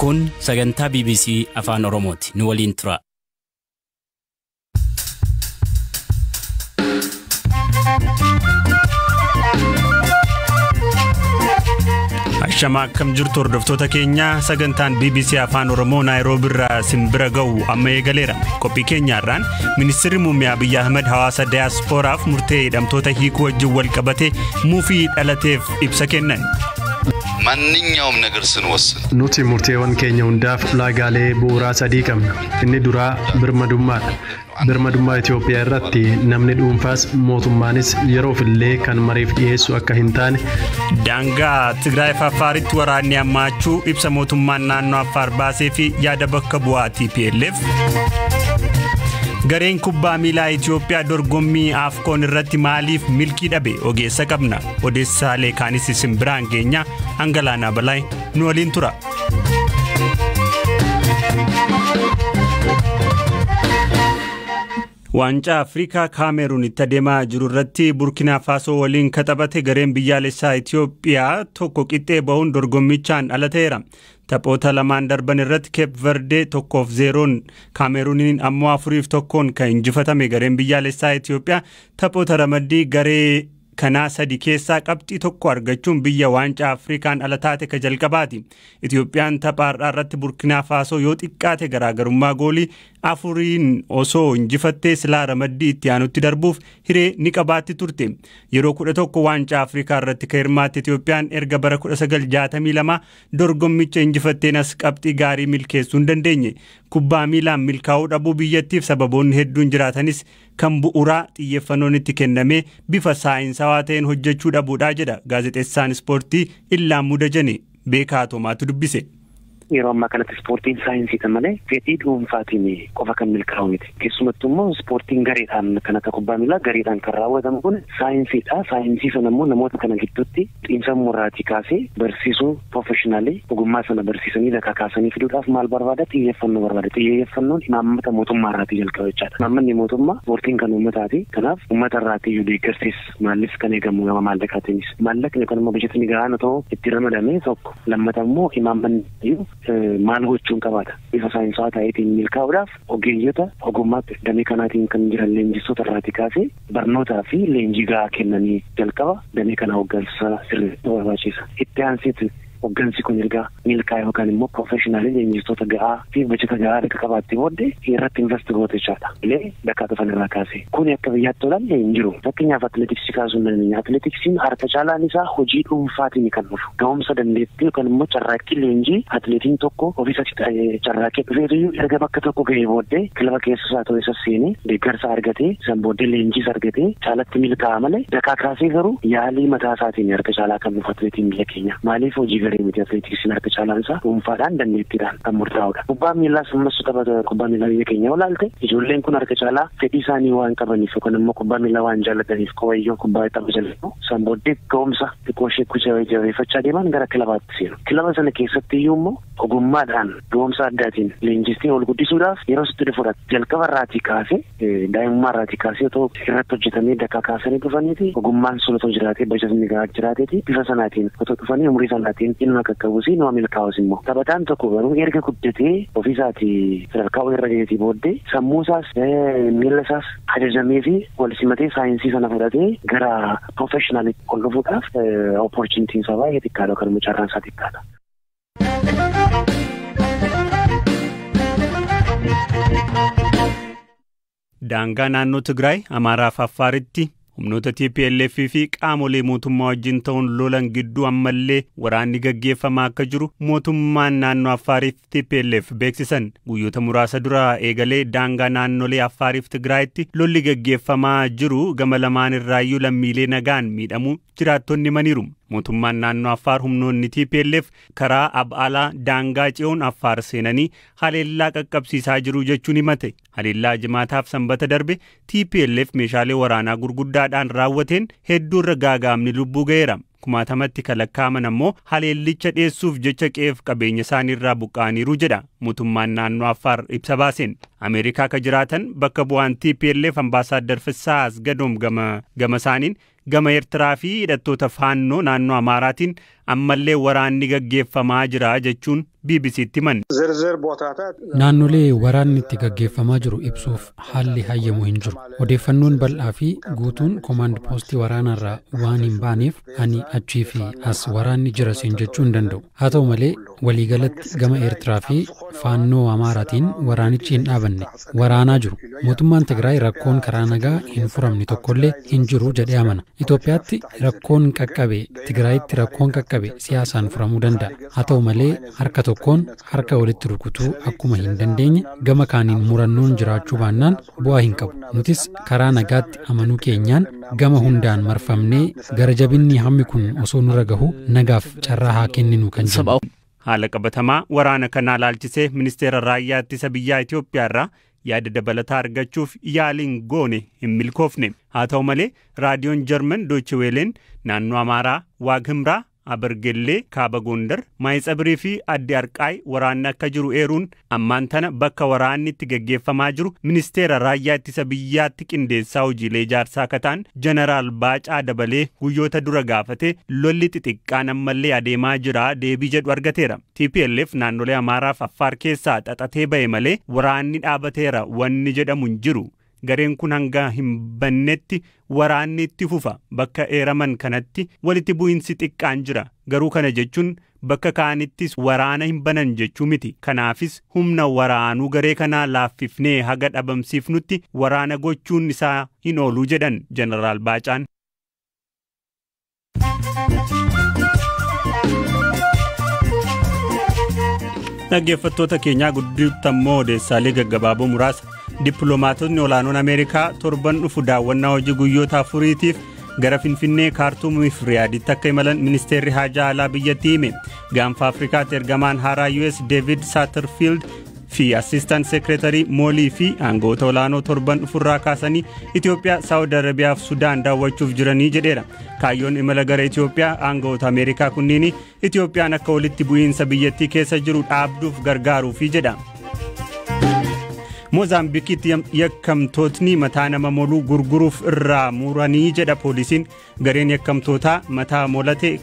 Kun sagantaa BBC Afaan Oromooti. Nu waliin tura. Ashama, akkam jirtu hordoftoota keenya? Sagantaan BBC Afaan Oromoo Naayiroobi irraa simbira ga'u amma eegaleera. Qophii keenyaarraan ministeerri muummee Abiyyi Ahmed hawaasa diyaaspooraaf murtee hidhamtoota hiikuu wajjin wal qabate muufii dhalateef ibsa kennan. ማንኛውም ነገር ስንወስን Nuti murteewwan keenya hundaaf ulaagaalee bu'uuraa sadii qabna. Inni duraa birmadummaadha. Birmadummaa Itoophiyaa irratti namni dhuunfaas mootummaanis yeroof illee kan mariif dhiyeessu akka hin taane. Daangaa Tigraay fi Affaaritti waraanni hammaachuu, ibsa mootummaan naannoo Affaar baasee fi yaada bakka bu'aa TPLF. Gareen kubbaa miilaa Itoophiyaa dorgommii Afkoon irratti maaliif milkii dhabe? Ogeessa qabna. Odeessaalee kaanis isin biraan geenya. Hangalaanaa Balaay nu waliin tura. Waancaa Afrikaa Kaameruun itti adeemaa jiru irratti Burkinaa Faasoo waliin taphate gareen biyyaalessaa Itoophiyaa tokko qixxee bahuun dorgommichaan ala ta'eera. Taphoota lamaan darban irratti Keep Verdee 1-0n, Kaameruuniin ammoo 4-1n kan injifatame gareen biyyaalessaa Itoophiyaa taphoota ramaddii garee kanaa sadi keessaa qabxii tokko argachuun biyya waancaa Afrikaan ala taate ka jalqabaati. Itoophiyaan tapha har'aa irratti Burkinaa Faasoo yoo xiqqaate garaagarummaa goolii afuriin osoo injifattee silaa ramaddii itti aanutti darbuuf hiree ni qabaatti turte. Yeroo 11 waancaa Afrikaa irratti kan hirmaatte Itoophiyaan erga bara 1962 dorgommicha injifatteen as qabxii gaarii milkeessuu hin dandeenye. Kubbaa miilaan milkaa'uu dhabuu biyyattiif sababoonni hedduun jiraatanis, kan bu'uuraa xiyyeeffannoon itti kennamee bifa saayinsawaa ta'een hojjechuu dhabuudhaa jedha gaazexeessaan ispoortii Illaa Mudajane. Beekaa Toomaatu dubbise. Yeroo ammaa kanatti ispoortiin saayinsiidha malee fedhii dhuunfaatiin qofa kan milkaa'u miti. Keessumattuu immoo ispoortiin gareedhaan kan akka kubbaa miilaa gareedhaan kan raawwatamu kun saayinsiidha. Saayinsii sana immoo namoota kana gidduutti xiinsammuu irraatii kaasee barsiisuu, professional ogummaa sana barsiisanii dakaa kaasanii fiduudhaaf maal barbaada? Xiyyeeffannoo barbaada. Xiyyeeffannoon imaammata mootummaa irraatii jalqaba jechaadha. Imaammanni mootummaa ispoortiin kan uummataati. Kanaaf uummata irraatii iyyuu deeggarsis maallis kan eegamu gama maallaqaatiinis. Maallaqni yookaan immoo bajetni gahaan otoo itti ramadamee tokko, lammata immoo imaammanni maal gochuun qabaata. Bifa saayinsawaa ta'eetiin milkaa'uudhaaf ogeeyyota ogummaa damee kanaatiin kan jiran leenjistoota irraatii kaasee barnootaa fi leenjii gahaa kennanii jalqaba damee kana hooggansa sirriitti barbaachisa. Itti aanseetu hooggansi kun erga milkaa'e yookaan immoo professional leenjistoota gahaa fi bajeta gahaa erga qabaatte booddee irratti invest goote jechaadha. Illee bakka dhufan irraa kaasee. Kuni akka biyyaatti olaalle hin jiru. Fakkeenyaaf atileetiksii kaasuu hin dandeenya. Atileetiksiin harka caalaan isaa hojii dhuunfaatiin kan dhufu. Ga'umsa dandeettii yookaan immoo carraaqqii leenjii atileetiin tokko ofiisatti carraaqqee dhufeetu erga bakka tokko ga'ee booddee kilaba keessa isaa ta'uu isa seenee deeggarsa argatee, san booddee leenjiis argatee caalatti milkaa'a malee dakaa kaasee garuu yaalii mataa isaatiin harka caalaa kan dhufu atileetiin biyya keenya. Maaliif? Hojii garee miti, atileetiksiin harka caalaan isaa dhuunfaadhaan dandeettiidhaan kan murtaa'udha. Kubbaa miillaas ammas taphata kubbaa miillaa biyya keenya olaalte ijoolleen kun harka caalaa fedhii isaanii waan qabaniif yookaan immoo kubbaa miillaa waan jaallataniif kowayyoo kubbaa tapha jaalatu, san booddee ga'umsa xiqqoo ishee jabeeffachaa deeman gara kilabaatti seenu. Kilaba sana keessatti iyyuu immoo ogummaadhaan ga'umsa addaatiin leenjistee ol guddisuudhaaf yeroo sitti dhufudha. Jalqaba irraatii kaasee, daa'imummaa irraatii kaasee otoo irratti hojjetamee dakaa kaasanii dhufaniiti ogummaan sun otoo jiraatee, bajatni gahaa jiraateeti bifa sanaatiin otoo dhufanii umurii sanaatiin inuma qaqqabus, inuma milkaa'us immoo. Taphataan tokko garuu erga guddatee ofiisaatii sadarkaa irra gaheetii booddee sammuu isaas miila isaas ajajamee fi wal simatee saayinsii sana fudhatee gara professionalitti ol dhufuudhaaf opportunityn isaa baay'ee xiqqaadha yookaan immoo carraan isaa xiqqaadha. Daangaa naannoo Tigraay, Amaaraa fi Affaaritti humnoota TPLF fi qaamolee mootummaa wajjin ta'uun lolan gidduu ammallee waraanni gaggeeffamaa akka jiru mootummaan naannoo Affaariif TPLF beeksisan. Guyyoota muraasa dura eegalee daangaa naannolee Affaariif Tigraayitti lolli gaggeeffamaa jiru gama lamaan irraayyuu lammiilee nagaan miidhamuu jiraattonni himaniiru. Mootummaan naannoo Affaar humnoonni TPLF karaa Ab'aalaa daangaa ce'uun Affaar seenanii haleellaa qaqqabsiisaa jiru jechuun himate. Haleellaa jimaataaf sanbata darbe TPLF meeshaalee waraanaa gurguddaadhaan raawwateen hedduu irra gaagaamni lubbuu ga'eera. Kumaatamatti kalakkaa'aman ammoo haleellicha dhiyeessuuf jecha qe'eef qabeenya isaaniirraa buqqa'aniiru jedha mootummaan naannoo Affaar ibsa baaseen. Ameerikaa ka jiraatan bakka bu'aan TPLF Ambaasaaddar Fissaa Asgadoom gama isaaniin Gama Eertiraa fi hidhattoota Faannoo naannoo Amaaraatiin ammallee waraanni gaggeeffamaa jira jechuun BBCtti himan. Naannolee waraanni itti gaggeeffamaa jiru ibsuuf haalli hayyamu hin jiru. Odeeffannoon bal'aa fi guutuun koomaand poostii waraanaarraa waan hin baaneef ani achii fi as waraanni jira siin jechuu hin danda'u. Haa ta'u malee, waliigalatti gama Eertiraa fi Faannoo Amaaraatiin waraanichi hin dhaabanne, waraanaa jiru. Mootummaan Tigraay rakkoon karaa nagaa hin furamne tokkollee hin jiru jedhee amana. Itoophiyaatti rakkoon qaqqabe, Tigraayitti rakkoon qaqqabe siyaasaan furamuu danda'a. Haa ta'u malee, harka tokkoon harka walitti rukutuu akkuma hin dandeenye, gama kaaniin murannoon jiraachuu baannaan bu'aa hin qabu. Nutis karaa nagaatti amanuu keenyaan gama hundaan marfamnee gara jabinni hammi kun osoo nurra gahu nagaaf carraa haa kenninu kan jennu. Haala qabatamaa waraana kanaa laalchisee Ministeera Raayyaa Ittisa Biyyaa Itoophiyaa irraa yaada dabalataa argachuuf yaaliin goone hin milkoofne. Haa ta'u malee, raadiyoon Jarman Deutsche Welleen naannoo Amaaraa, Waag Himraa, Abargellee, Kaaba Gondar, Maayitsabirii fi Addi Arqaay waraanni akka jiru eeruun, ammaan tana bakka waraanni itti gaggeeffamaa jiru Ministeera Raayyaa Ittisa Biyyaatti qindeessaa hojiilee ijaarsaa akka ta'an Jeneraal Baacaa Dabalee guyyoota dura gaafate lolli xixiqqaan ammallee adeemaa jira deebii jedhu argateera. TPLF naannolee Amaaraa fi Affaar keessaa xaxatee ba'e malee waraanni dhaabateera wanni jedhamu hin jiru. Gareen kun hanga hin bannetti waraanni itti fufa. Bakka eeraman kanatti walitti bu'iinsi xiqqaan jira. Garuu kana jechuun bakka kaanittis waraana hin banan jechuu miti. Kanaafis humna waraanuu garee kanaa laaffifnee haga dhabamsiifnutti waraana gochuun isaa hin ooluu jedhan Jeneraal Baacaan. Dhaggeeffattoota keenyaa, gidduutti ammoo odeessaalee gaggabaaboo muraasa. Dippiloomaatonni olaanoon Ameerikaa torban dhufu daawwannaa hojii guyyoota 4tiif gara Finfinnee, Kaartuumii fi Riyaaditti akka imalan ministeerri haajaa alaa biyyattii hime. Gaanfa Afrikaatti ergamaan haaraa US David Satterfield fi Assistant Secretary Moolii fi aangoota olaanoo torban dhufurraa kaasanii Itoophiyaa, Saawud Arabiyaa fi Sudaan daawwachuuf jiranii jedheera. Kaayyoon imala gara Itoophiyaa aangoota Ameerikaa kunniin Itoophiyaan akka walitti bu'iinsa biyyattii keessa jiru dhaabduuf gargaaruufi jedha. Moozaambikitti yakkamtootni mataa nama moluu gurguruuf irraa muranii jedha poolisiin. Gareen yakkamtootaa mataa molate,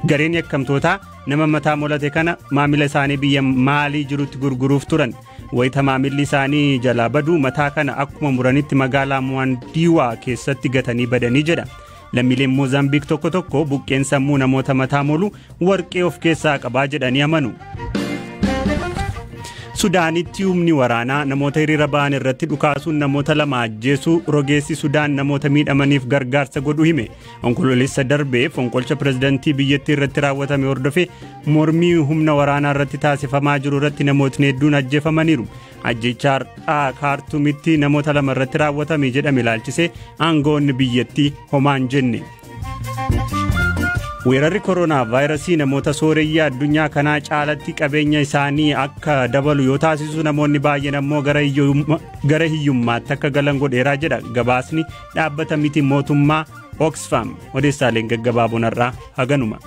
gareen yakkamtootaa nama mataa molate kana maamila isaanii biyya Maalii jirutti gurguruuf turan. Wayita maamilli isaanii jalaa badu mataa kana akkuma muranitti magaalaa Muwandiiwaa keessatti gatanii badanii jedha. Lammiileen Moozaambiik tokko tokko buqqeen sammuu namoota mataa molu warqee of keessaa qabaa jedhanii amanu. Sudaanitti humni waraanaa namoota hiriira ba'an irratti dhukaasuun namoota 2 ajjeesuu rogeessi Sudaan namoota miidhamaniif gargaarsa godhu hime. Onkoloolessa darbee fonqolcha pirezidantii biyyattii irratti raawwatame hordofee mormii humna waraanaa irratti taasifamaa jiru irratti namootni hedduun ajjeefamaniiru. Ajjeechaa har'aa Kaartumitti namoota 2 irratti raawwatame jedhame ilaalchisee aangoonni biyyattii homaan jenne. Weerarri koronaa vaayirasii namoota sooreyyii addunyaa kanaa caalatti qabeenya isaanii akka dabalu yoo taasisu, namoonni baay'een ammoo gara hiyyummaatti akka galan godheeraa jedha gabaasni dhaabbata miti mootummaa Oxfam. Odeessaaleen gaggabaaboon har'aa haganuma.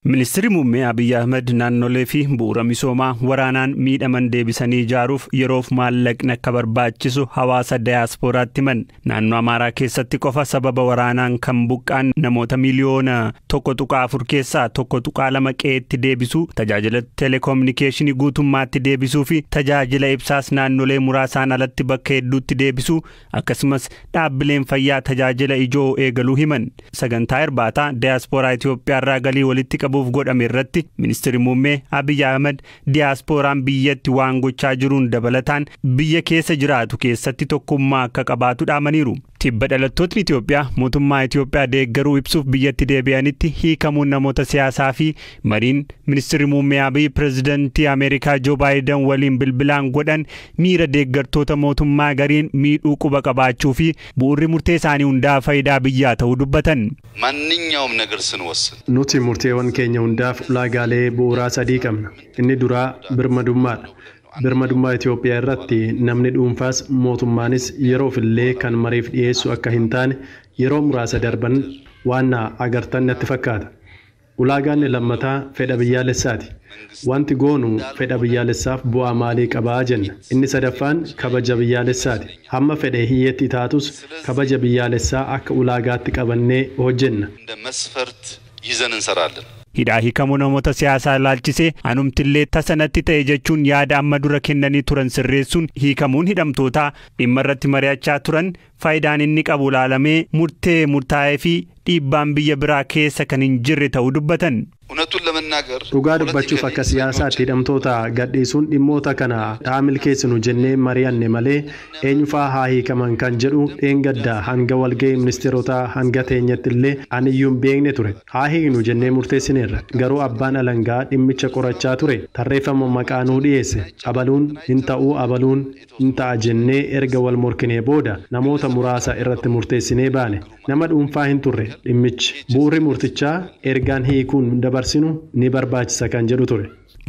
Ministeerri Muummee Abiyyi Ahmed naannolee fi bu'uura misoomaa waraanaan miidhaman deebisanii ijaaruuf yeroof maallaqni akka barbaachisu hawaasa dayaaspooraatti himan. Naannoo Amaaraa keessatti qofa sababa waraanaan kan buqqaan namoota miliyoona 1.4 keessaa 1.2 qe'eetti deebisuu, tajaajila teleekoominikeeshinii guutummaatti deebisuu fi tajaajila ibsaas naannolee muraasaan alatti bakka hedduutti deebisuu, akkasumas dhaabbileen fayyaa tajaajila ijoo eegaluu himan. Sagantaa irbaataa dayaaspooraa Itoophiyaa irraa galii walitti qabuuf godhame irratti Ministeerri Muummee Abiyyi Ahmed diyaaspooraan biyyatti waan gochaa jiruun dabalataan biyya keessa jiraatu keessatti tokkummaa akka qabaatu dhaamaniiru. Tibba dhalattootni Itoophiyaa mootummaa Itoophiyaa deeggaruu ibsuuf biyyatti deebi'anitti hiikamuun namoota siyaasaa fi mariin Ministeerri Muummee Abiyyi pirezidantii Ameerikaa Joo Baayiden waliin bilbilaan godhan miira deeggartoota mootummaa gariin miidhuu quba qabaachuu fi bu'uurri murtee isaanii hundaa faayidaa biyyaa ta'uu dubbatan. ማንኛውም ነገር ስንወስን Nuti murteewwan keenya hundaaf ulaagaalee bu'uuraa sadii qabna. Inni duraa birmadummaadha. Birmadummaa Itoophiyaa irratti namni dhuunfaas mootummaanis yeroof illee kan mariif dhiyeessu akka hin taane yeroo muraasa darban waan agartan natti fakkaata. Ulaagaan lammataa fedha biyyaalessaati. Wanti goonu fedha biyyaalessaaf bu'aa maalii qabaa jenna. Inni sadaffaan kabaja biyyaalessaati. Hamma fedhe hiyyeetti taatus kabaja biyyaalessaa akka ulaagaatti qabannee hojjenna. እንደ መስፈርት ይዘን እንሰራለን። Hidhaa hiikamuu namoota siyaasaa ilaalchisee anumtillee tasanatti ta'e jechuun yaada amma dura kennanii turan sirreessuun hiikamuun hidhamtootaa dhimma irratti mari'achaa turan faayidaan inni qabu ilaalamee murtee murtaa'ee fi dhiibbaan biyya biraa keessa kan hin jirre ta'uu dubbatan. እውነቱን ለመናገር Dhugaa dubbachuuf akka siyaasaatti hidhamtoota gadhiisuun dhimmoota kana haa milkeessinu jennee mari'anne malee eenyufaa haa hiikaman kan jedhu dheengadda hanga walga'ii ministeerotaa hanga teenyatti illee aniyyuu hin beekne ture. Haa hiiknu jennee murteessineerra. Garuu abbaan alangaa dhimmicha qorachaa ture. Tarreeffama maqaa nuu dhiyeesse. Abaluun hin ta'uu abaluun hin ta'a jennee erga wal morkinee booda namoota muraasa irratti murteessinee baane. Nama dhuunfaa hin turre dhimmichi. Bu'uurri murtichaa ergaan hiikuun dabarsinu ni barbaachisa kan jedhu ture.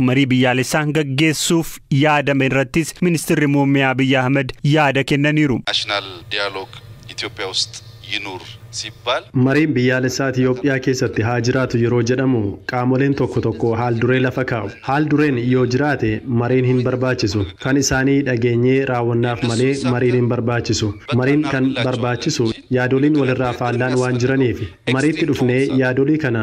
Marii biyyaalessaa gaggeessuuf yaadame irrattis ministeerri muummee Abiyyi Ahmed yaada kennaniiru. ናሽናል ዲያሎግ ኢትዮጵያ ውስጥ ይኑር ሲባል Mariin biyyaalessaa Itiyoophiyaa keessatti haa jiraatu yeroo jedhamu qaamoleen tokko tokko haal duree lafa kaa'u. Haal dureen yoo jiraate mariin hin barbaachisu. Kan isaanii dhageenyee raawwannaaf malee mariin hin barbaachisu. Mariin kan barbaachisu yaadoliin walirraa faallaan waan jiraniif mariitti dhufnee yaadolii kana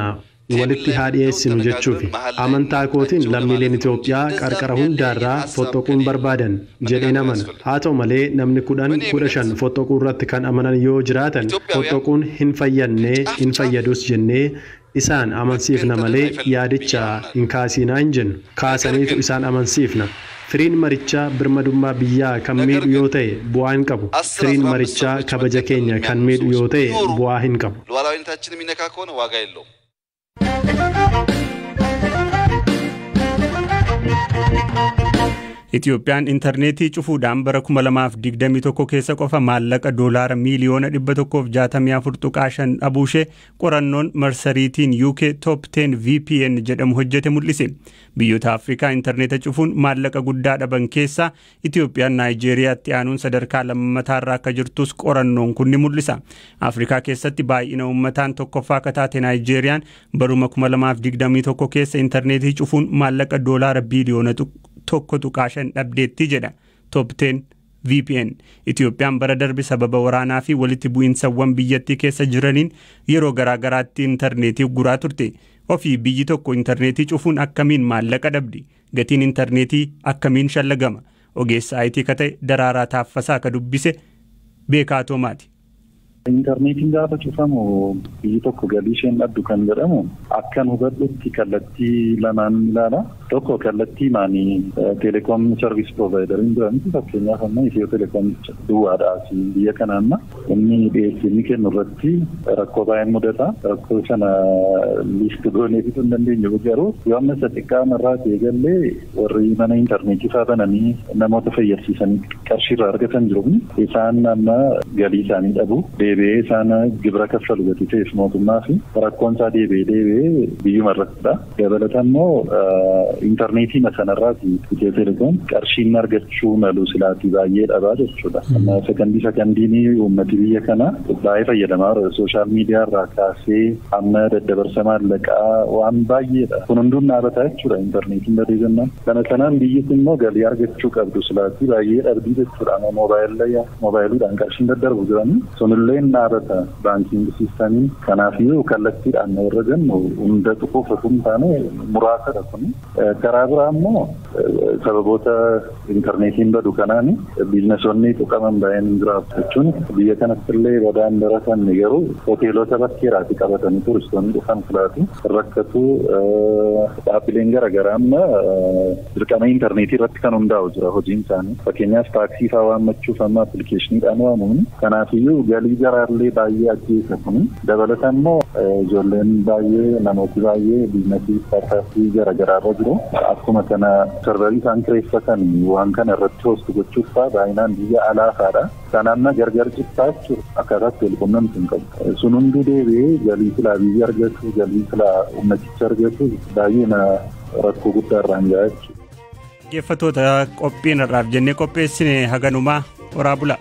walitti haa dhiyeessinu jechuufi. Amantaa kootiin lammiileen Itoophiyaa qarqara hundaarraa fottoquun barbaadan jedheen amana. Haa ta'u malee namni 10, 15 fottoquu irratti kan amanan yoo jiraatan fottoquun hin fayyadne hin fayyadus jennee isaan amansiifna malee yaadicha hin kaasinaa hin jennu. Kaasaniitu isaan amansiifna. Firiin marichaa birmadummaa biyyaa kan miidhu yoo ta'e bu'aa hin qabu. Firiin marichaa kabaja keenya kan miidhu yoo ta'e bu'aa hin qabu. ሉዓላዊነታችን የሚነካ ከሆነ ዋጋ የለውም። Itiyoophiyaan intarneetii cufuudhaan bara 2021 keessa qofa maallaqa doolaara miiliyoona 164.5 dhabuushee qorannoon marsariitiin UK Top 10 VPN jedhamu hojjete mul'ise. Biyyoota Afrikaa intarneeta cufuun maallaqa guddaa dhaban keessaa Itiyoophiyaan Naayijeeriyaatti aanuun sadarkaa lammataarra akka jirtus qorannoon kun ni mul'isa. Afrikaa keessatti baay'ina uummataan tokkoffaa akka taate Naayijeeriyaan baruma 2021 keessa intarneetii cufuun maallaqa doolaara biiliyoona 1.5 dhabdeetti jedha Top 10 VPN. Itiyoophiyaan bara darbe sababa waraanaa fi walitti bu'iinsawwan biyyattii keessa jiraniin yeroo garaagaraatti intarneetii guraa turte. Ofii biyyi tokko intarneetii cufuun akkamiin maallaqa dhabdi? Gatiin intarneetii akkamiin shallagama? Ogeessa IT ka ta'e Daraaraa Taaffasaa ka dubbise Beekaa Toomaati. Intarneetiin gaafa cufamu biyyi tokko galii isheen dhabdu kan jedhamu akkan hubadhutti kallattii lamaan ilaala. Tokko kallattii maanii teleekoom sarviis provaayidariin jirantu fakkeenyaaf amma Itiyoo teleekoom duwwaadhaa fi biyya kana amma inni dhiyeessii inni kennu irratti rakkoo baay'een mudata. Rakkoo sana liisti goonee fixuu hin dandeenyu garuu yoo amma isa xiqqaa irraa eegallee warri mana intarneetii fa'aa bananii namoota fayyadsiisanii qarshii irraa argatan jiru. Isaan amma galii isaanii dhabu. Deebi'ee isaan gibira kaffalu gatii ta'eef mootummaa fi rakkoon isaa deebi'ee biyyuma irrattidha. Dabalataan immoo intarneetii sanarraati Itiyoo teleekoom qarshiin argachuu malu silaatii baay'ee dhabaa jechuudha. Amma sekandiin uummati biyya kana baay'ee fayyadamaa jira. Sooshaal miidiyaa irraa kaasee amma daddabarsa maallaqaa waan baay'eedha. Kun hunduun dhaabataa jechuudha intarneetiin badee jennaan. Kana kanaan biyyi kun immoo galii argachuu qabdu silaatii baay'ee dhabdii jechuudha. Amma moobaayiluudhaan qarshiin daddarbu jiranii sunillee dhaabata baankiin siistamiin. Kanaafiyyuu kallattiidhaan warra jennu hunda tuquuf osoo hin taane muraasadha kuni. Karaa biraa immoo sababoota intarneetiin badu kanaan biiznesoonni tuqaman baay'een hin jiraatu jechuun biyya kanatti illee badaan baratan garuu hoteelota bakkeeraati qabatanii turistoonni dhufan filaatu rakkatu. Dhaabbileen garaagaraa amma dirqama intarneetii irratti kan hundaa'u jira hojiin isaanii. Fakkeenyaaf taaksii fa'aa waammachuuf amma appilikeeshiniidhaan waamamu. Kanaafiyyuu galii garaallee baay'ee ajjeesa kuni. Dabalataan immoo ijoolleen baay'ee namooti baay'ee biizinasii istaartaappii garaagaraa irra jiru. Akkuma kana sarvarii isaan kireeffatan waan kana irratti hoostu gochuuf fa'aa baay'inaan biyya alaa fa'aadha. Kana amma gargar cittaa jechuudha. Akkaataa itti wal quunnamtu hin qabu. Sun hunduu deebi'ee galii silaa biyyi argatu, galii silaa uummatichi argatu baay'ee rakkoo guddaa irraan gahaa jechuudha. Dhaggeeffattoota qophiin irraaf jennee qopheessine haganumaa horaa bula.